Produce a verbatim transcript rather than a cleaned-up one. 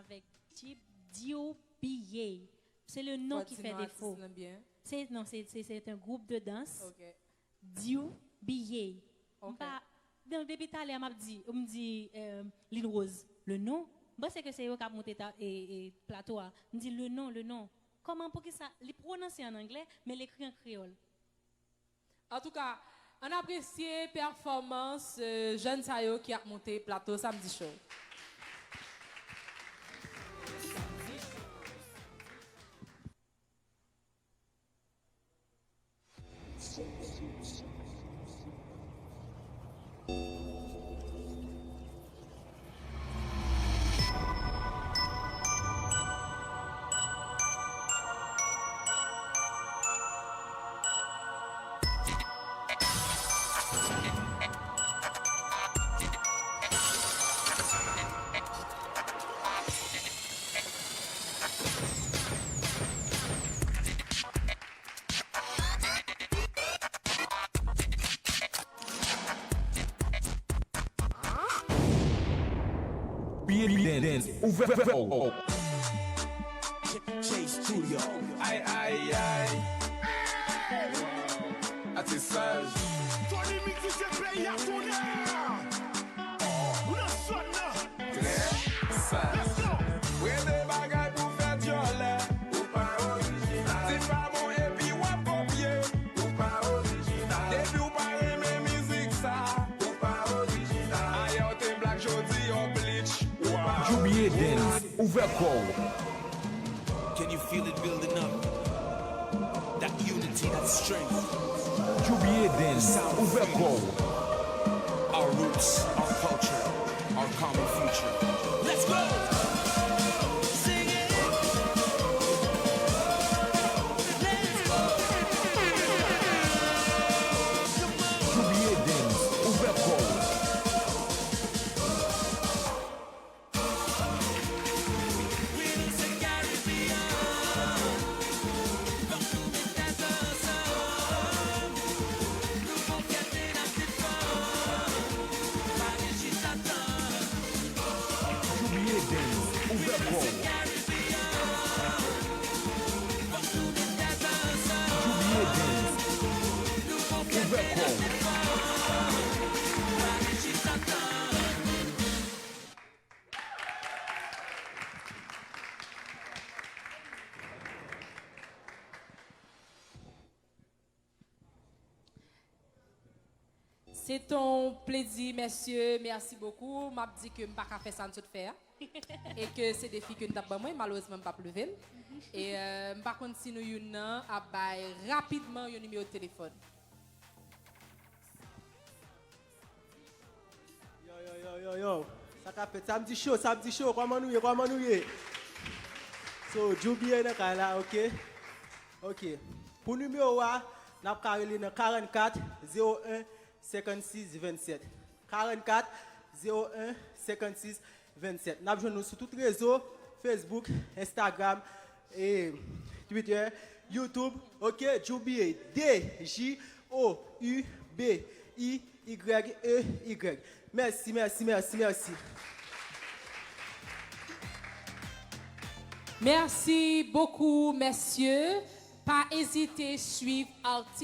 Avèk Jeep, D U B A. Se le non ki fè defo. Se, non, se, se, c'est un groupe de danse. D U B A. M pa, donk, depi talè a m ap di, m di, euh, Lynn Rose, le non. M panse ke se yo k ap monte ta, e, e, plato a. M di, le non, le non. Kòman, poukisa? Li pwononse an anglè, men l ekri an kreyòl. Antouka, ann apresye pèfòmans, euh, jèn sa yo ki ap monte plato Samdi Show. P N B Dance, ouvè kò w. Chase Studio. Ay, ay, ay. Atisaj. Tony Mix, D J peyi a tounen. Ou nan zòn nan. Trè saj. Let's go. Prende bagay pou fè dyòlè. Ou pa orijinal. Di pa bon epi w ap kopye. Ou pa orijinal. Depi w pa renmen mizik sa, ou pa orijinal. Ayè w te blak, jodi w bleach. Ou pa orijinal. J B A Dance, ouvè kò w. Can you feel it building up? That unity, that strength. J B A Dance, ouvè kò w. Our roots, our culture, our common future. Let's go! Sing it! Let's go! J B A Dance, ouvè kò w. J B A Dance, ouvè kò w. J B A Dance, ouvè kò w. Se t on plezi, mesye. Mèsi bokou. M ap di ke m pa ka fè sa n sot fè a. E ke se defi ke n t ap ban mwen, malerezman, m p ap leve l. E, euh, m pa konn si nou youn nan ap bay rapidman yon nimewo telefòn. Yo, yo, yo, yo, yo. Sa k ap fèt? Samdi Show, Samdi Show, kòman nou ye, kòman nou ye? So, J B A nan kay la, ok? Ok. Pou nimewo a, n ap ka rele nan karannkat zewo en senkannsis vennsèt. Karannkat zewo en senkannsis vennsèt. N ap jwenn nou sou tout rezo, Facebook, Instagram, e Twitter, YouTube, ok, J B A, D J O U B I Y E Y. Mèsi, mèsi, mèsi, mèsi. Mèsi bokou, mesye. Pa ezite swiv atis.